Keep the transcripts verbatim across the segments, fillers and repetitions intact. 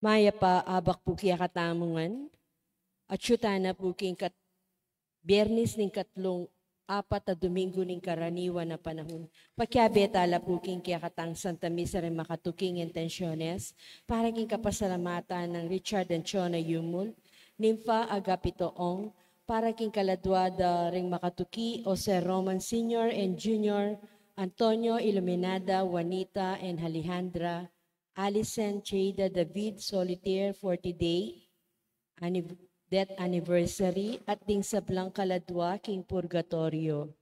Mayap a abak pu kekatamu ngan. Atyu tana pu king kat-, Biyernes ning katlung apat a Domingo ning karaniwan a panahun. Pakiabe tala pu king kekatang Santa Misa ring makatuking intensyones para king kapasalamatan nang Richard and Chona Yumul, Nympha Agapito Ong, para king kaladua da ring makatuki Jose Roman Senior and Junior, Antonio, Iluminada, Juanita, and Alejandra, Alison, Jada, David, Solitaire, forty day anniv-, death anniversary, at ding sablang kaladua king purgatoryo.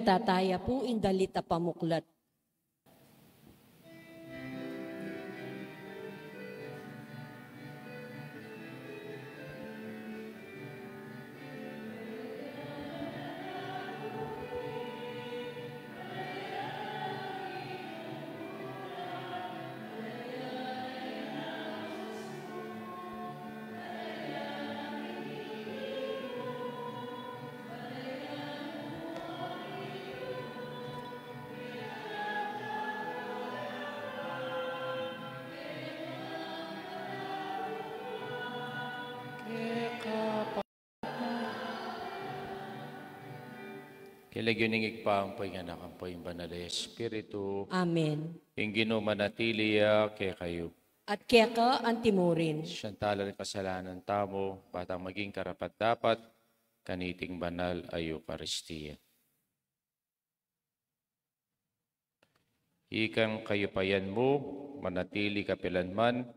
Tataya pu ing dalit a pamuklat. King lagyu ning Ibpa, ampo ing Anak, ampo ing Banal a Espiritu. Amen. Ing Ginu manatili ya kekayu. At keka antimurin. Sisian tala ring kasalanan tamu, bang maging karapat-dapat kaniting banal a Eukaristia. Ikang kayupayan mu manatili kapilanman,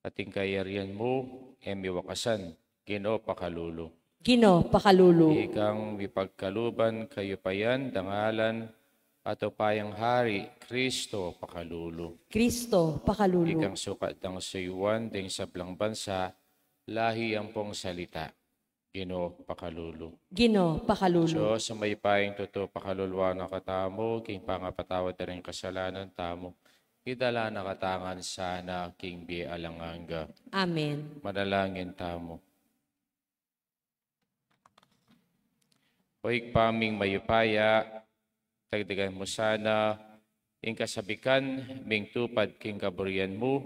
at ing kayarian mu e miwakasan, Ginu pakalulu. Ginu pakalulu. Ikang mipagkaluban kayupayan, dangalan, at upayang Hari, Kristo pakalulu. Kristo pakalulu. Ikang sukat dang suyuan ding sablang bansa, lahi ampong salita, Ginu pakalulu. Ginu pakalulu. Dios a mayupayang tutu, pakaluluan na katamu king pangapatawad da ring kasalanan tamu, idala na katamu ngan sana king bie alang angga. Amen. Manalangin tamu. O Ibpa ming mayupaya, dagdagan mu sana ing kasabikan ming tupad king kaburian mu,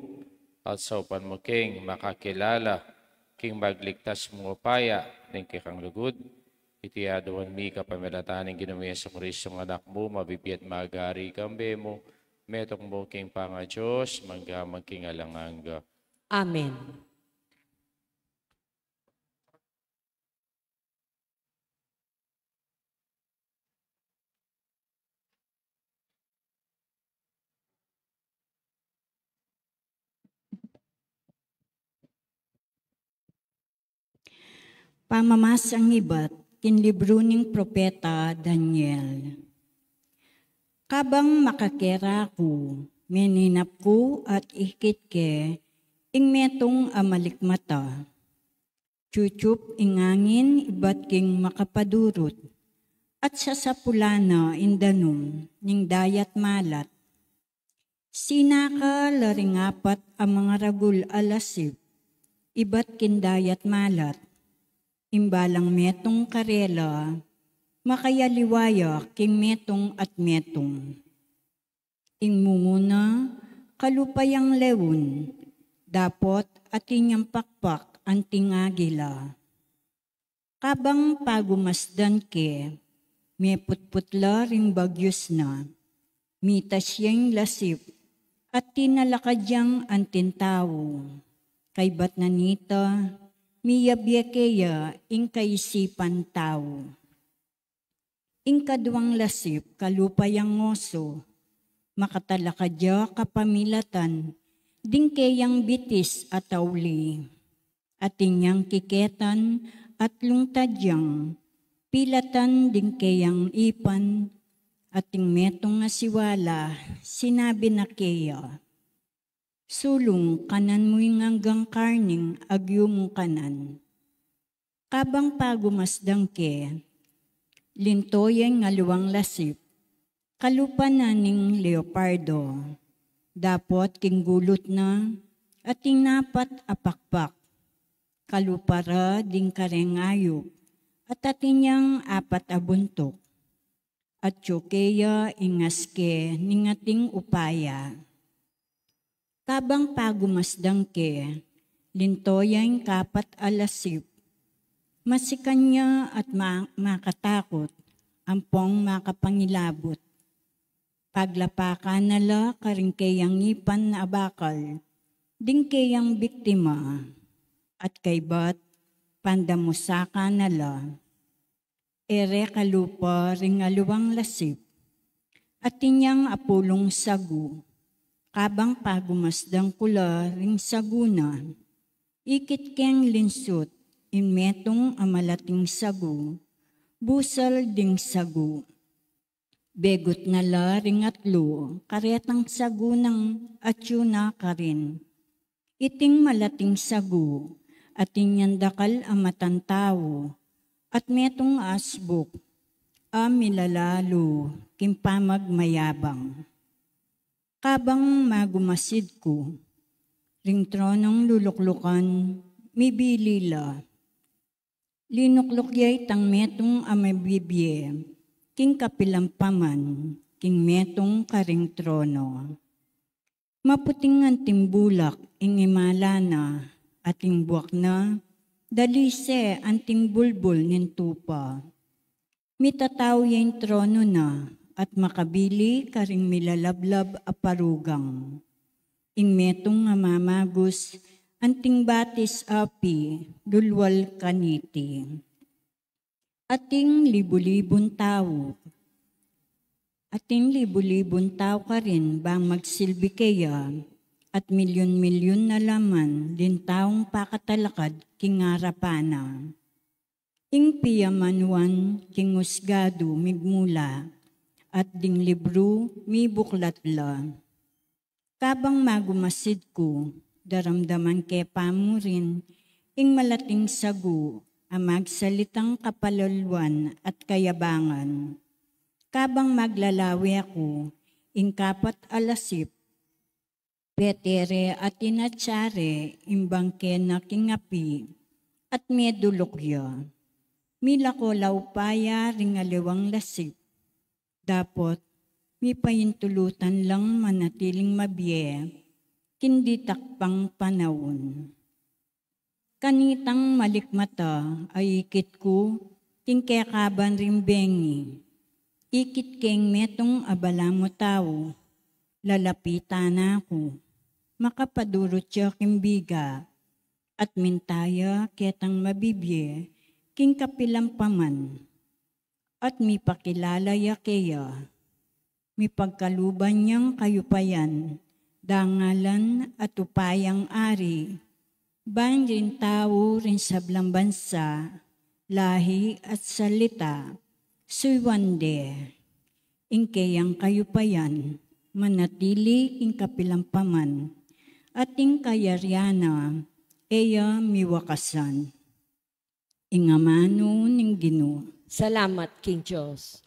at saupan mu keng makakilala king magligtas mung upaya ning kekang lugud. Iti aduan mi kapamilatan ning Ginu ming Jesucristo, ing Anak mu, mabibie at magari kambe mu, metung mu king pangaDios, mangga man king alang angga. Amen. Pamamasang ibat king libru ning propeta Daniel. Kabang makakera ku, meninap ku at ikit ke ing metung a malikmata. Tiyutiyup ing angin ibat king makapadurut, at sasapulan na ing danum ning dayat malat. Sinaka la ring apat a mangaragul a lasip ibat king dayat malat. Ing balang metung karela, makayaliwa ya king metung at metung. Ing mumuna, kalupa yang leon, dapot atin yang pakpak anting agila. Kabang pagumasdan ke, meputput la ring bagyus na, mitas ya ing lasip, at tinalakad yang anting tau. Kaybat na nita, miyabie ke ya ing kaisipan tau. Ing kaduang lasip, kalupa yang oso, makatalakad ya kapamilatan ding keyang bitis a tauli. Atin yang kiketan at lungtad yang pilatan ding keyang ipan, at ing metung a siwala, sinabi na keya, "Sulung, kanan mu ing anggang karning agyu mung kanan." Kabang pagumasdan ke, linto ya ing aliwang lasip, kalupa na ning leopardo, dapot king gulut na atin apat a pakpak, kalupa ra ding kareng ayup, at atin yang apat a buntuk. Atyu keya ing aske ning ating upaya. Kabang pagumasdan ke, linto ya ing kapat a lasip. Masikan ya at ma-, makatakut, ampong makapangilabut. Paglapakan na la karing keyang ipan a bakal ding keyang biktima, at kaybat pandamusakan na la. E re kalupa ring aliwang lasip, atin yang apulung sagu. Kabang pagumasdan ku la ring sagu na, ikit keng linsut ing metung a malating sagu, busal ding sagu. Begut na la ring atlu, karetang sagu nang atyu na karin. Iting malating sagu, atin yang dakal a matang tau, at metung a asbuk a milalalu king pamagmayabang. Kabang magumasid ku, ring tronong luluklukan, mibili la. Linukluk ya itang metung a mabibie king kapilan paman king metung karing trono. Maputing anting bulak ing imala na, ating buak na, dalise anting bulbul ning tupa. Mitatau ya ing trono na, at makabili karing milalablab a parugang. Ing metung a mamagus, anting batis api, lulwal kaniti. Ating libu-libun tau, ating libu-libun tau karin bang magsilbi keya, at milyun-milyun na la man ding taung pakatalakad king arapan na. Ing piamanuan king usgadu migmula, at ding libru mibuklat la. Kabang magumasid ku, daramdaman ke pamurin ing malating sagu a magsalitang kapalaluan at kayabangan. Kabang maglalawe ku, ing kapat a lasip, petere at inatsare ing bangke na king api, at meduluk ya. Milako la upaya ring aliwang lasip, dapot mipaintulutan lang manatiling mabie king ditak pang panaun. Kanitang malikmata a ikit ku king kekaban ring bengi. Ikit keng metung a balamu tau, lalapitan na ku, makapadurut ya king biga, at minta ya ketang mabibie king kapilan paman. At mipakilala ya keya, mipagkaluban yang kayupayan, dangalan at upayang ari, bang ring tau ring sablang bansa, lahi at salita, suyuan de. Ing keyang kayupayan manatili king kapilan paman, at ing kayarian na e ya miwakasan. Ing amanu ning Ginu. Salamat king Dios.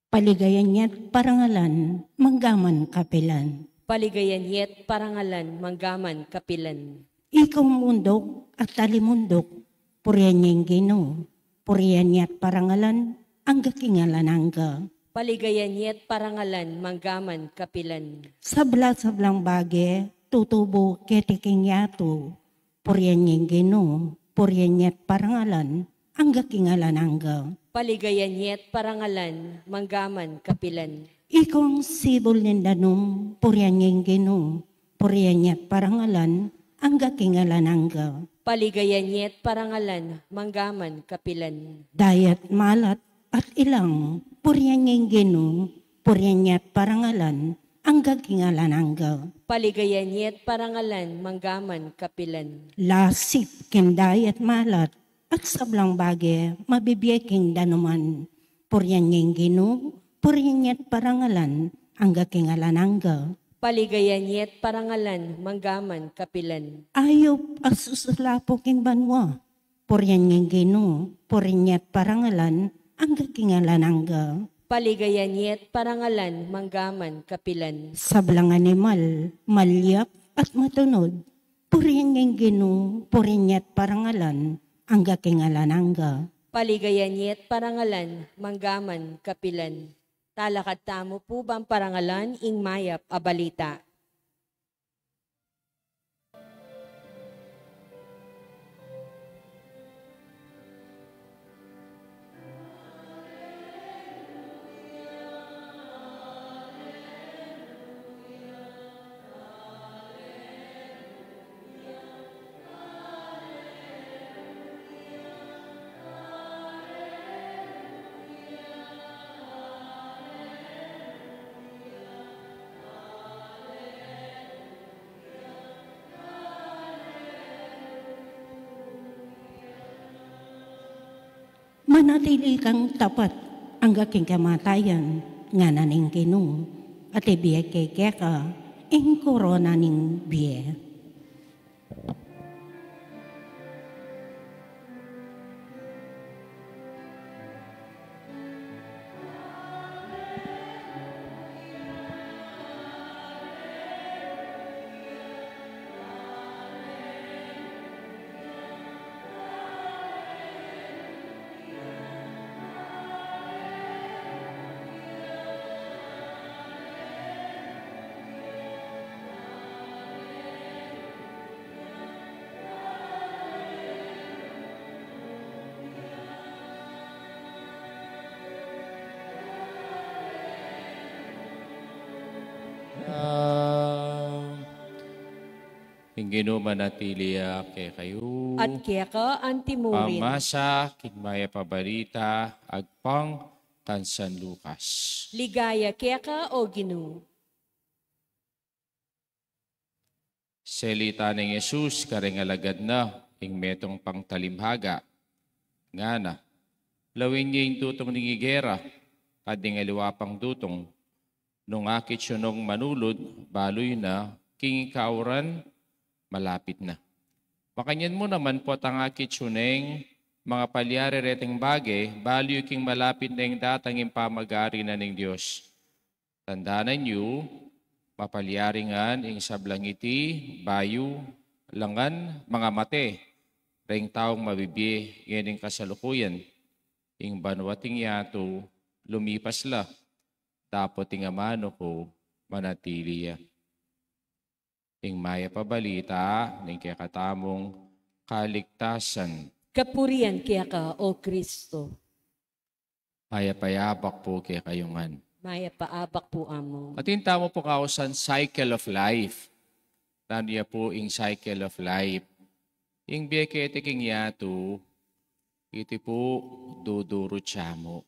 Paligayan ya't parangalan, manggaman kapilan. Paligayan ya't parangalan, manggaman kapilan. Ika munduk at alimunduk, purian ya ing Ginu, purian ya't parangalan, angga king alang angga. Paligayan ya't parangalan, manggaman kapilan. Sabla-sablang bage, tutubu keti king yatu, purian ya ing Ginu, purian ya't parangalan, angga king alang angga. Paligayan ya't parangalan, manggaman kapilan. Ika ing sibul ning danum, purian ya ing Ginu, purian ya't parangalan, angga king alang angga. Paligayan ya't parangalan, manggaman kapilan. Dayat malat at ilang, purian ya ing Ginu, purian ya't parangalan, angga king alang angga. Paligayan ya't parangalan, manggaman kapilan. Lasip king dayat malat, at sablang bage, mabibie king danuman. Purian ya ing Ginu, purian ya't parangalan, angga king alang angga. Paligayan ya't parangalan, manggaman kapilan. Ayup a susulapo king banua, purian ya ing Ginu, purian ya't parangalan, angga king alang angga. Paligayan ya't parangalan, manggaman kapilan. Sablang animal, malyap at matunud, purian ya ing Ginu, purian ya't parangalan, angga king alang angga. Paligayan ya't parangalan, manggaman kapilan. Talakad tamu pu bang parangalan ing mayap a balita. Manatili kang tapat angga king kamatayan, ngana ning Ginu, at ibie ke keka ing korona ning bie. Ing Ginu manatili ya kekayu. At keka antimurin. Pamasa king Mayap a Balita agpang kang San Lucas. Ligaya keka, O Ginu. Selita neng Jesus kareng alagad na ing metung pang talimhaga, ngana, lawen ye ing dutung ning igera, at ding aliwa pang dutung, nung akit yu nong manulud, balu yu na, king kauran malapit na. Makanyan mu naman potang akit yu neng mangapalyari reting bage, balu yu king malapit neng datang ing pamagari na ning Dios. Tandanan yu, mapalyari ngan ing sablang iti, bayu la ngan mangamate reng taung mabibie ngening kasalukuyan. Ing banua at ing yatu lumipas la, dapot ing amanu ku manatili ya. Ing Mayap a Balita ning kekatamung kaligtasan. Kapurian keka, O Kristo. Mayap a abak pu kekayu ngan. Mayap a abak pu, Among. Atin tamu pung ausan cycle of life. Nanu ya pu ing cycle of life? Ing bie keti king yatu, iti pu dudurut ya mu.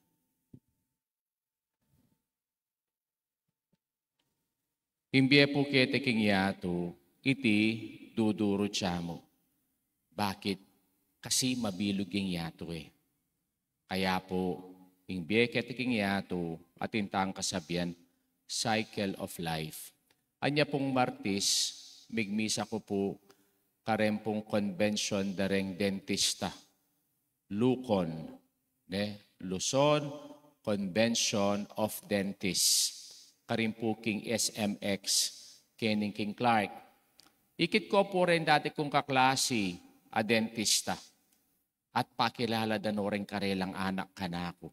Ing bie pu keti king yatu, iti dudurut ya mu. Bakit? Kasi mabilug ing yatu e. Kaya pu, ing bie keti king yatu, atin tang kasabian, cycle of life. Anya pung Martis, migmisa ku pu kareng pung konbensyon da reng dentista. Lukon, ne? Luzon Convention of Dentists. Karin pu king S M X, keni king Clark. Ikit ku pu reng dati kung kaklasi a dentista. At pakilala da no reng karelang anak kanaku.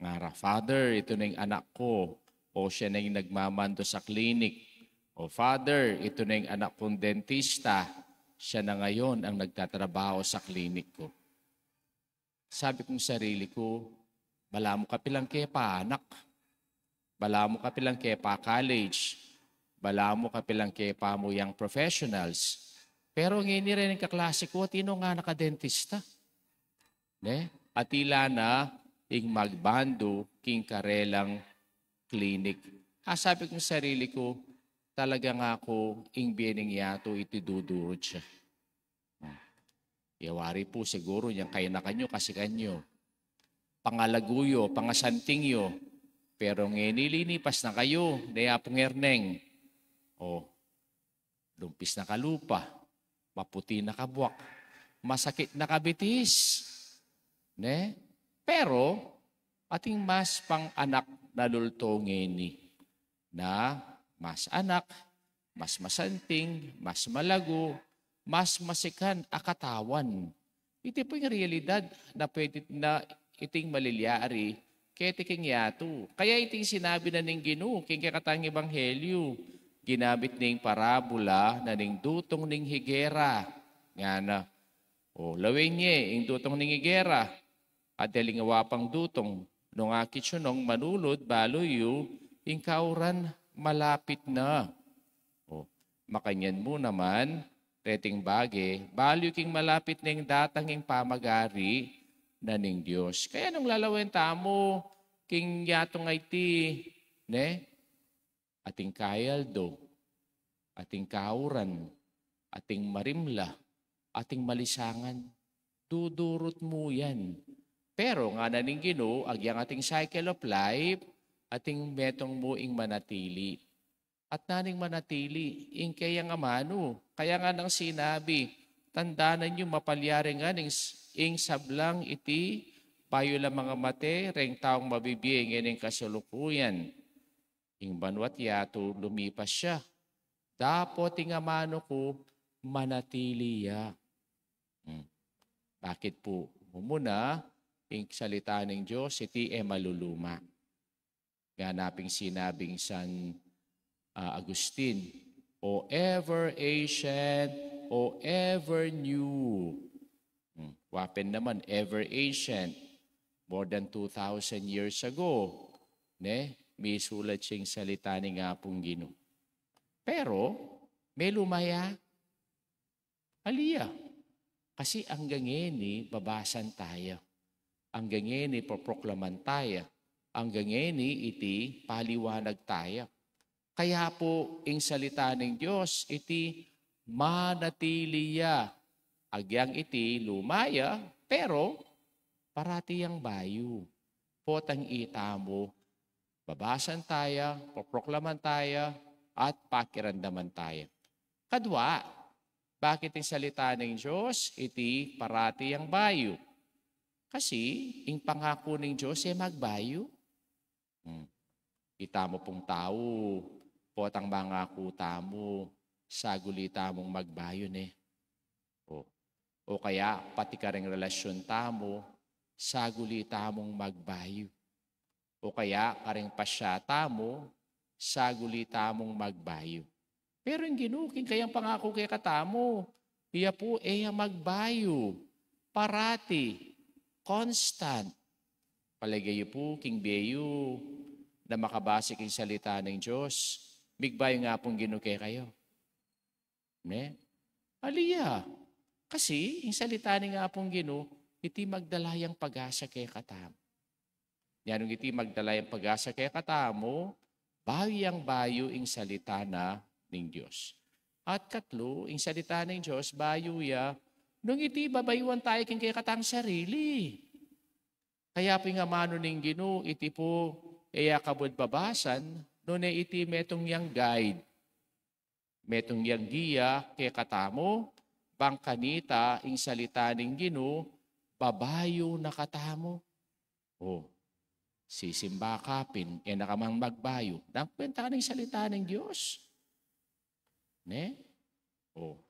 Ngara, "Father, itu na ing anak ko." O, siya na ing nagmamando sa klinik. O, "Father, itu na ing anak kong dentista. Siya na ngayon ang nagtatrabaho sa klinik ko." Sabi kung sarili ku, "Balamu kapilan ke pa anak. Balamu kapilan ke pa college. Balamu kapilan ke pa mu young professionals." Pero ngeni reng kaklasi ku, atin no ngan anak a dentista. Ne? At ila na ing magbandu king karelang klinik. A, sabi kung sarili ku, "Talaga nga ku, ing bie ning yatu iti dudurut ya." Ya wari pu siguru nyang kayanakan yu kasi kanyu. Pangalagu yu, pangasanting yu. Pero ngeni linipas na kayu, ne, Apung Erneng? O, lumpis na kalupa, maputi na kabuak, masakit na kabitis, ne? Pero ating mas pang anak na lulto ngeni, na mas anak, mas masanting, mas malagu, mas masikan a katawan. Iti pu ing realidad na pwede na iting malilyari keti king yatu. Kaya iting sinabi na ning Ginu king kekatang ebanghelyu, ginamit ne ing parabula na ning dutung ning higera. Ngana, "O, lawen ye ing dutung ning higera, at ding aliwa pang dutung, nung akit yu nong manulud, balu yu, ing kauran malapit na." O, makanyan mu naman reting bage, balu yu king malapit neng datang ing pamagari na ning Dios. Kaya nung lalawen tamu king yatung iti, ne, ating kayaldo, ating kauran, ating marimla, ating malisangan, dudurut mu yan. Pero ngana ning Ginu, agyang ating cycle of life, ating metung mu ing manatili. At naning manatili, ing keyang amanu. Kaya nga nang sinabi, tandanan yu, mapalyari ngan ing, ing sablang iti, bayu la mangamate, reng taung mabibie ngening kasalukuyan. Ing banua't yatu lumipas ya. Dapot ing amanu ku manatili ya. Hmm. Bakit pu? Mumuna, ing salita ning Dios, iti e maluluma. Ngana ping sinabing San, ah, Agustin, "O ever ancient, o ever new." Hmm. Wa pin naman, ever ancient. More than two thousand years ago, ne? Misulat ya ing salita ning Apung Ginu. Pero, meluma ya. Ali ya. Kasi anggang ngeni babasan taya. Anggang ngeni poproklaman taya. Anggang ngeni iti paliwanag taya. Kaya pu, ing salita ning Dios, iti manatili ya. Agyang iti luma ya, pero parati yang bayu. Potang itamu, babasan taya, poproklaman taya, at pakiramdaman taya. Kadwa, bakit ing salita ning Dios, iti parati yang bayu? Kasi, ing pangaku ning Dios, e magbayu. Hmm. Itamu pung tau, potang mangaku tamu, saguli tamung magbayu, ne? O. O kaya, pati karing relasyon tamu, saguli tamung magbayu. O kaya, karing pasya tamu, saguli tamung magbayu. Pero ing Ginu, king kayang pangaku kekatamu, iya pu e ya magbayu, parati, constant. Palage yu pu, king bie yu na makabase king salita ning Dios, migbayu nga pung Ginu kekayu. Ne? Ali ya. Kasi, ing salita ning Apung Ginu, iti magdala yang pag-asa kekatamu. Nung iti magdala yang pag-asa kekatamu, bayu yang bayu ing salita na ning Dios. At katlu, ing salita ning Dios, bayu ya, nung iti babayuan taya king kekatang sarili. Kaya pu ing amanu ning Ginu, iti pu, e ya kabud babasan, nune iti metung yang guide. Metung yang giya kekatamu, bang kanita ing salita ning Ginu, babayu na katamu. O, sisimba ka pin, e na ka man magbayu. Nang kwenta ka ning salita ning Dios. Ne? O,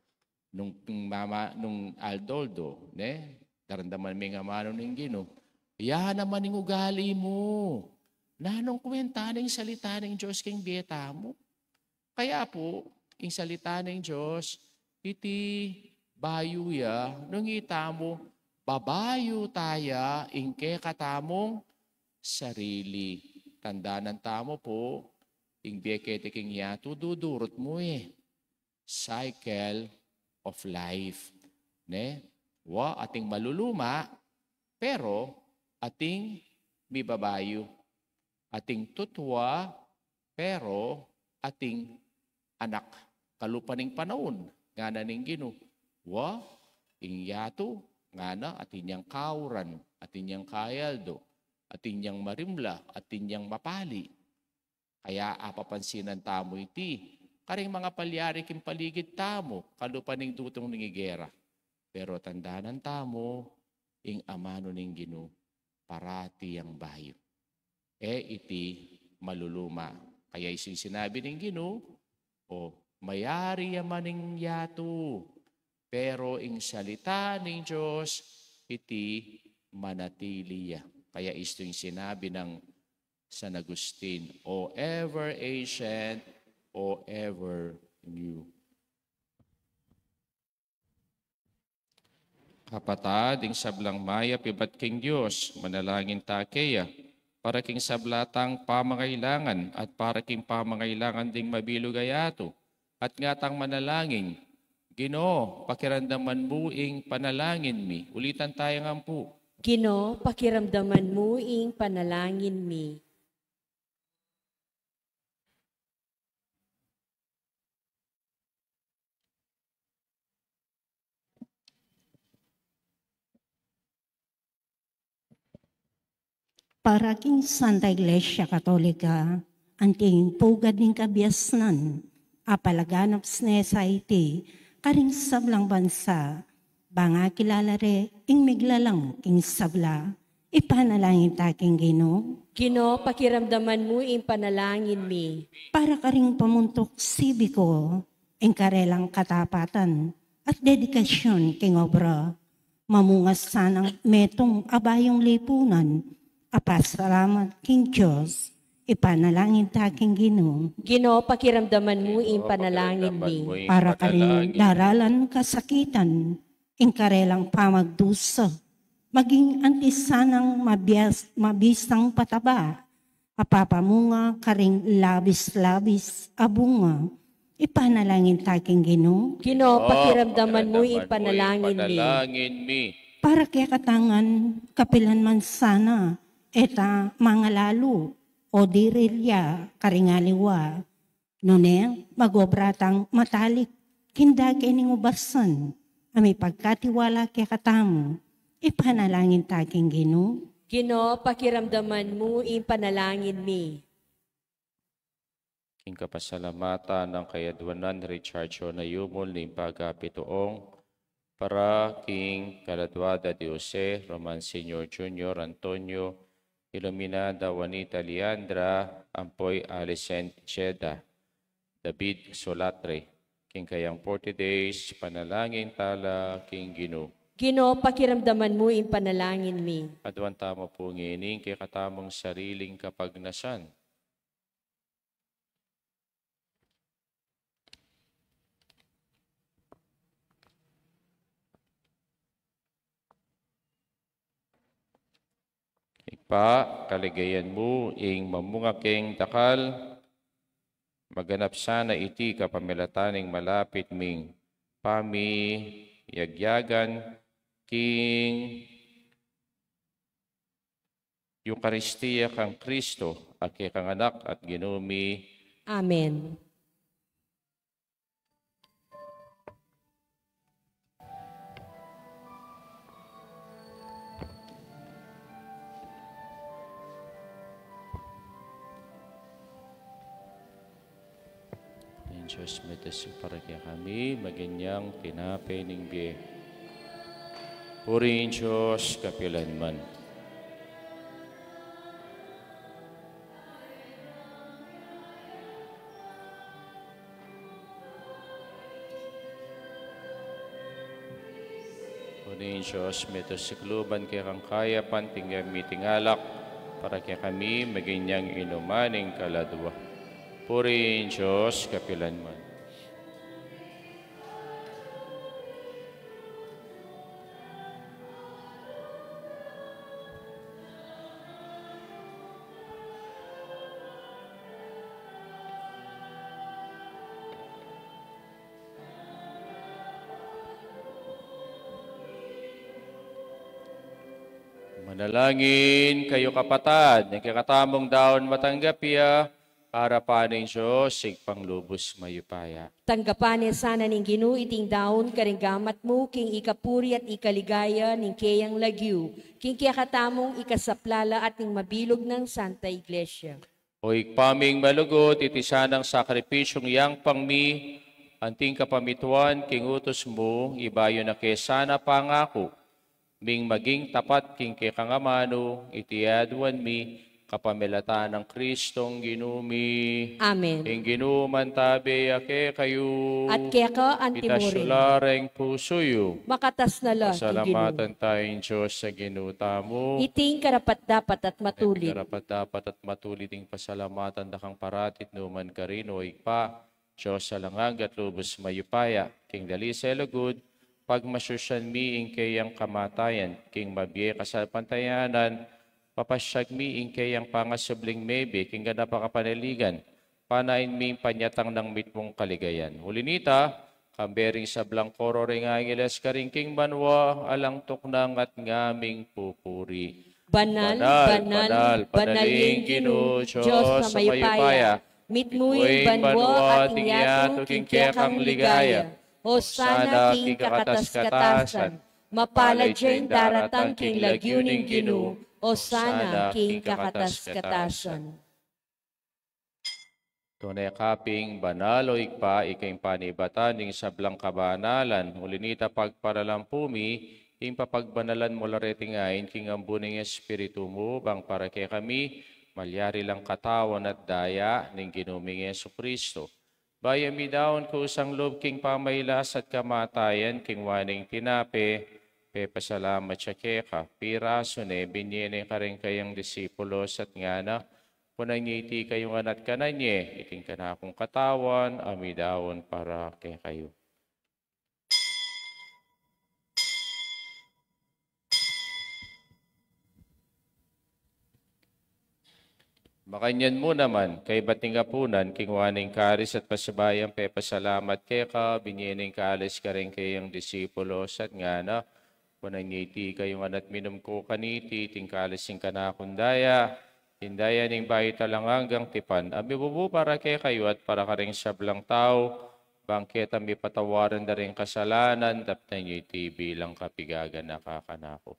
nung, nung mama, nung aldo-aldo, ne? Daramdaman me ing amanu ning Ginu. Yan naman ing ugali mu. Nanung kwenta ning salita ning Dios king bie tamu? Kaya pu, ing salita ning Dios, iti bayu ya, nung itamu, babayu taya ing kekatamung sarili. Tandanan tamu pu, ing bie keti king yatu, dudurut mu e. Cycle of life. Ne? Wa, ating maluluma, pero ating mibabayu. Ating tutua, pero ating anak. Kalupa ning panaun, ngana ning Ginu. Wa, ing yatu, ngana, atin yang kauran, atin yang kayaldo, atin yang marimla, atin yang mapali. Kaya apapansinan tamu iti, karing mangapalyari king paligid tamu, kalupa ning dutung ning igera. Pero tandanan tamu, ing amanu ning Ginu, parati yang bayu. E iti maluluma. Kaya isu ing sinabi ning Ginu, o, mayari ya man ing yatu, pero ing salita ning Dios, iti manatili ya. Kaya isu ing sinabi nang San Agustin, "O ever ancient, o ever new." Kapatad, ing sablang mayap ibat king Dios, manalangin ta keya, para king sabla tang pamangailangan at para king pamangailangan ding mabilug a yatu, at nga tang manalangin, "Ginu, pakiramdaman mu ing panalangin mi." Ulitan taya ngan pu. "Ginu, pakiramdaman mu ing panalangin mi." Para king Santa Iglesia Katolika, anting pugad ning kabiasnan, apalaganap ne sa iti, karing sablang bansa, bang akilala re, ing miglalang king sabla, ipanalangin ta king Ginu. Ginu, pakiramdaman mu ing panalangin mi. Para karing pamuntuk sibiko, ing karelang katapatan at dedikasyon king obra. Mamunga sanang metung a bayung lipunan a pasalamat king Dios, ipanalangin ta king Ginu. Ginu, pakiramdaman mu ing panalangin mi. Para karing daralan kasakitan, ing karelang pamagdusa, maging anti sanang mabias-, mabisang pataba, a papamunga karing labis-labis a bunga. Ipanalangin ta king Ginu. Ginu, pakiramdaman mu ing panalangin mi. Para kekatang ngan, kapilan man sana, e ta mangalalu, o diri ria karing aliwa. Nune, mag-obra tang matalik, king dake ning ubasan, a mipagkatiwala kekatamu, ipanalangin ta king Ginu. Ginu, pakiramdaman mu ing panalangin mi. King kapasalamatan nang Kayadwanan Richard Shona Yumul ning pagkapituong, para king kaladwa da di Jose, Roman Senior Junior, Antonio, Iluminada Juanita Leandra, ampo i Alicent Jeda, David Solatre, king kayang forty days, panalangin tala king Ginu. Ginu, pakiramdaman mu ing panalangin mi. Aduan tamu pu ngeni ing kekatamung sariling kapagnasan. Ibpa, kaligayan mu ing mamunga keng dakal, maganap sana iti kapamilatan ning malapit ming pamiyagyagan king Eukaristia kang Kristo, a kekang Anak at Ginu mi. Amen. Ing Dios mitesik para kekami, maging yang tinape ning bie. Puri ing Dios kapilanman. Puri ing Dios mitesik lub, kekang kayapan tingga miting alak, para kekami maging yang inuman ning kaladwa. Puri ing Dios kapilanman. Manalangin kayu, kapatad, ing kekatamung daun matanggap ya, arapan ning Dios Ibpang lubus mayupaya. Tanggapan ne sana ning Ginu iting daun karing gamat mu, king ikapuri at ikaligaya ning keyang lagyu, king kekatamung ikasaplala at ning mabilug nang Santa Iglesia. O Ibpa ming malugud, iti sanang sakripisyung yangpang mi, anting kapamituan king utus mu, ibayu na ke sana pangaku ming maging tapat king kekang amanu, iti aduan mi kapamilatan nang Kristong Ginu mi. Amen. Ing Ginu mantabe ya kekayu. At keka antimurin. Itas yu la ring pusu yu. Makatas na la king Ginu. Pasalamatan ta ing Dios a Ginu tamu. Iti ing karapat-dapat at matulid. Karapat-dapat at matulid ing pasalamatan da kang parati at nukarin man, O Ibpa, Dios a alang angga at lubus mayupaya. King dalise lugud, pagmasusyan mi ing keyang kamatayan king mabie kasalpantayanan, papasyag mi ing keyang pangasubling mebie king ganap a kapanaligan, panayan mi ing panyatang nang mitmung kaligayan. Uli nita, kambe ring sablang koro ring angeles karin king banua, alang tuknang at ngaming pupuri. Banal, banal, banal, banal ing Ginu, Dios a mayupaya. Mitmu ing banua at ing yatu king kekang ligaya. Hosana king kakatas-katasan. Mapalad ya ing daratang king lagyu ning Ginu. Osana king kakatas-katasan. Tune ka pin banal, o Ibpa, ika ing panibatan ning sablang kabanalan. Uli na nita, pagparalan pu mi ing papagbanalan mu la reting ain king ambun ning Espiritu mu, bang para kekami malyari lang katawan at daya ning Ginu ming Jesucristo. Bayu mi daun kusang lub king pamailas at kamatayan, kinua ne ing tinape, pepasalamat ya keka, pirasu ne, binie ne kareng kayang disipulos at ngana: Kunan ye iti kayu ngan at kanan ye, iti ing kanakung katawan a midaun para kekayu. Makanyan mu naman, kaybat ning apunan, kinua ne ing kalis at pasibayu yang pepasalamat keka, binie ne ing kalis kareng kayang disipulos at ngana: Kunan ye iti kayu ngan at minum ko kaniti, iti ing kalis ning kanakung daya, ing daya ning bayu at alang anggang tipan, a mibubu para kekayu at para kareng sablang tau, bang keta mipatawaran da ring kasalanan. Daptan ye iti bilang kapigaganaka kanaku.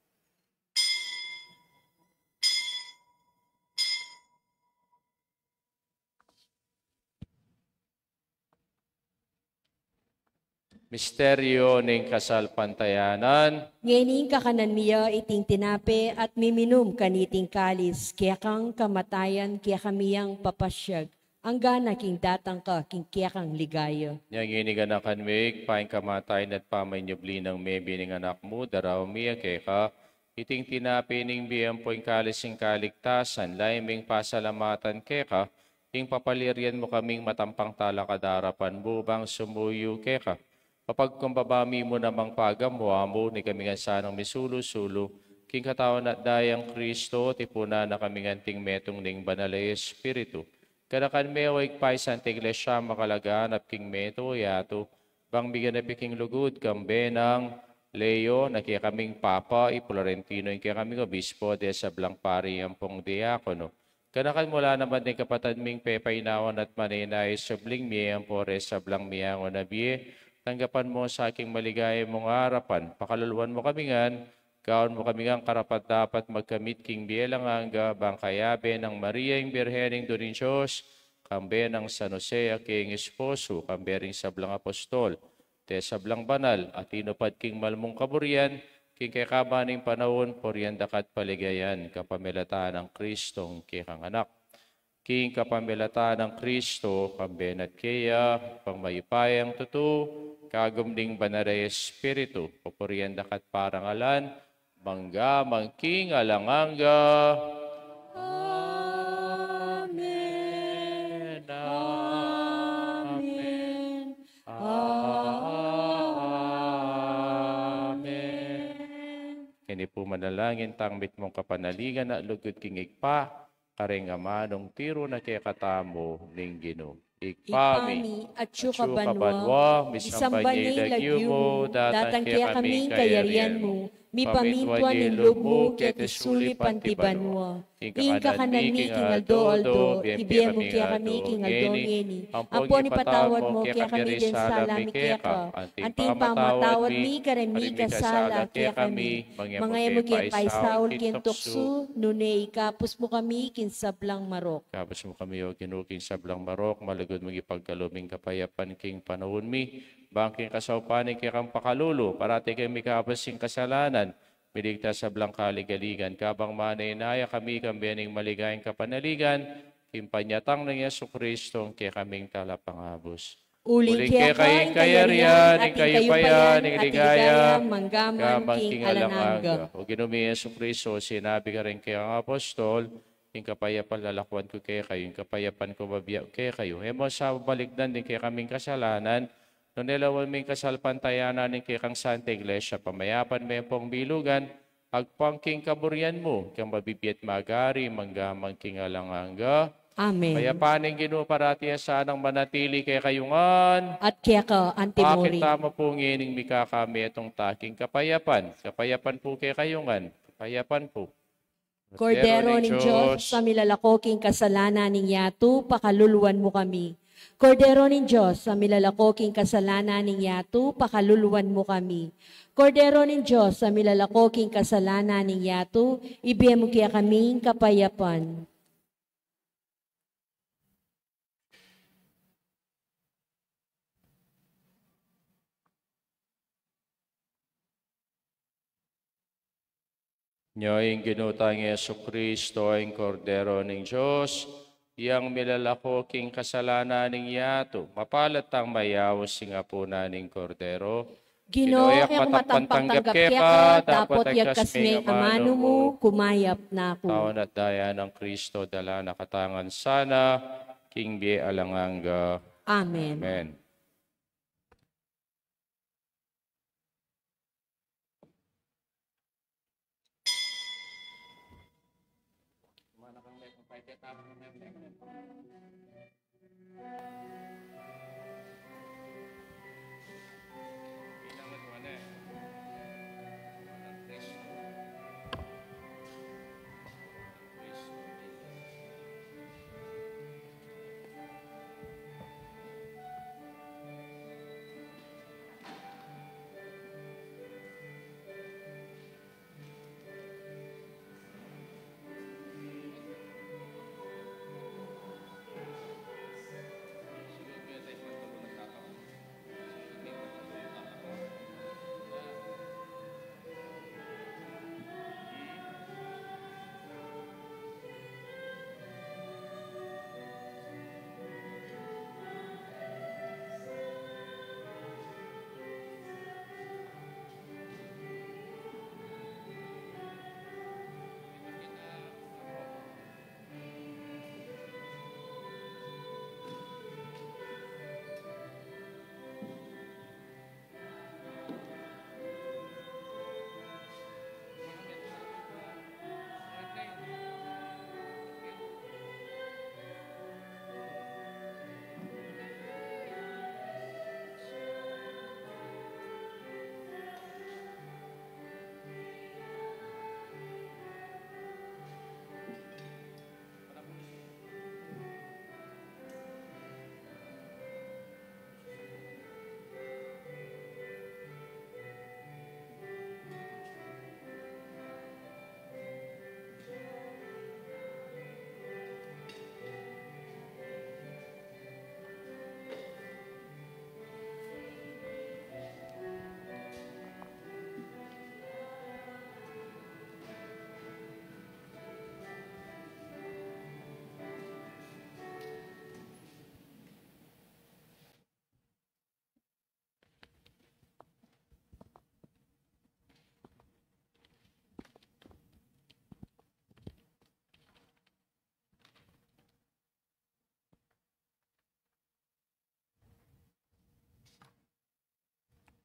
Misteryu ning kasalpantayanan. Ngeni ing kakanan mi ya iting tinape at miminum kaniting kalis, kekang kamatayan kekami yang papasiag, anggana king datang ka king kekang ligaya. Inya ngeni ganakan mi, Ibpa, ing kamatayan at pamanyubli nang mebie ning Anak mu, daraun mi ya keka iting tinape ning bie ampo ing kalis ning kaligtasan, lalu ming pasalamatan keka ing papalyarian mu kaming matampang talakad king arapan mu bang sumuyu keka. Papagkumbaba mi mu namang pagamu-amu, nung ikami ngan sanang misulu-sulu king katawan at daya nang Kristo, tipunan na kami ngan anting metung ning Banal a Espiritu. Ganakan me, o Ibpa, ing Santa Iglesia makalaganap king metung a yatu, bang miganap ya king lugud, kambe nang Leo na kekaming Papa, i Florentino ing kekaming Obispo, ding sablang pari ampong diakono. Ganakan mu la naman ding kapatad ming pepainawa at manenaya king subling mie ampo king sablang miangun a bie. Tanggapan mu sa king maligaya mung arapan. Pakaluluan mu kami ngan, gawan mu kami ngan karapat-dapat magkamit king bie alang angga, bang kayabe nang Maria ing Birhen, Indu ning Dios, kambe nang San Jose a king esposo, kambe ring sablang apostol, ding sablang banal a tinupad king mal mung kaburian, king kekaban ning panaun, purian da ka at paligayan, kapamilatan nang Kristong kekang Anak. King kapamilatan nang Kristo, kambe na at keya, mayupayang tutu, kagum ning Banal a Espiritu, pupurian da ka at parangalan, mangga man king alang angga. Amen. Amen. Amen. Ngeni pu manalangin tang mitmung kapanaligan at lugud king Ibpa, kareng amanung tiru na kekatamu ning Ginu. Ibpa mi, atsu ka banua, misamban ya ing lagyu mu, datang kekami ing kayarian mu, mipamintuan ing lub mu keti sulip anti banua. Ing kakanan mi king aldo-aldo ibie mu kekami king aldo ngeni. Ampon ipatawad mu kekami ding sala mi keka, anti ing pamamatawad mi kareng mikasala kekami. Manga e mu ke paisaul king tuksu, nune ikabus mu kami king sablang marok. Ikabus mu kami, O Ginu, king sablang marok, malugud mung ipagkalub ing kapayapan king panaun mi, bang king kasaupan ning kekang pakalulu, parati kaming mikabus king kasalanan, miligtas king sablang kaligaligan, kabang manenaya kami kambe ning maligayang kapanaligan, king panyatang nang Jesucristo a kekaming Talapangabus. Uling keka ing kayarian, ing kayupayan, ing ligaya, mangga man king alang angga. O Ginu ming Jesucristo, sinabi mu kareng kekang apostol, ing kapayapan lalakuan ku kekayu, ing kapayapan ku bibie ku kekayu. E mu sa balikdan ding kekaming kasalanan, nune lawan mu ing kasalpantayanan ning kekang Santa Iglesia, pamayapan me ampong bilugan, agpang king kaburian mu, ika ing mabibie at magari, mangga man king alang angga. Amen. Ing kapayapan ning Ginu parati a sanang manatili kekayu ngan. At keka anti murin. Pakit tamu pu ngening mikakametung ta king kapayapan. Kapayapan pu kekayu ngan. Kapayapan pu. Kordero ning Dios, a milalako king kasalanan ning yatu, pakaluluan mu kami. Kordero ning Dios, a milalako king kasalanan ning yatu, pakaluluan mu kami. Kordero ning Dios, a milalako king kasalanan ning yatu, ibie mu kekaming kapayapan. Nyo ing Ginu tang Jesucristo, ing Kordero ning Dios, yang milalako king kasalanan ning yatu. Mapalad tang mayaus king apunan ning Kordero. Ginu, e ku matampang tanggap keka, dapot yagkas me ing amanu mu, kumayap na ku. Tau na at daya nang Cristo, dala na katamu ngan sana king bie alang angga. Amen. Amen.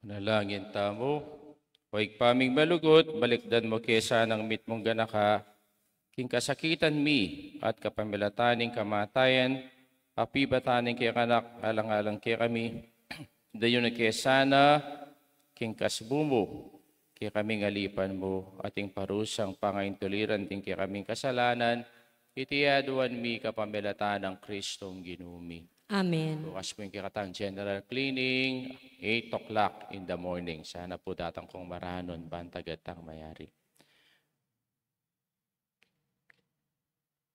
Manalangin tamu. O Ibpa ming malugud, balikdan mu ke sanang mitmung ganaka king kasakitan mi at kapamilatan ning kamatayan, apibatan ning kekanak, alang-alang kekami, dayunan ke sana king kasbu mu, kekaming alipan mu, at ing parusang pangaintuliran ding kekaming kasalanan, iti aduan mi kapamilatan nang Kristong Ginu mi. Amen. Bukas pu ing kekatang general cleaning, eight o'clock in the morning. Sana pu datang kung maranun, bantag at tang mayari.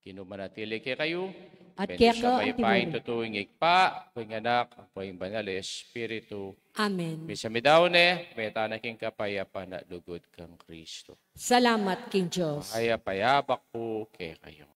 Ginu manatili kekayu. At keka antimurin. Bendisyun mayupaya ing tutu, ing Ibpa, ing Anak, ing Banal a Espiritu. Amen. Misa mi daun ne, mete tana king kapayapan at lugud kang Kristo. Salamat king Dios. Mayap a yabak pu kekayu.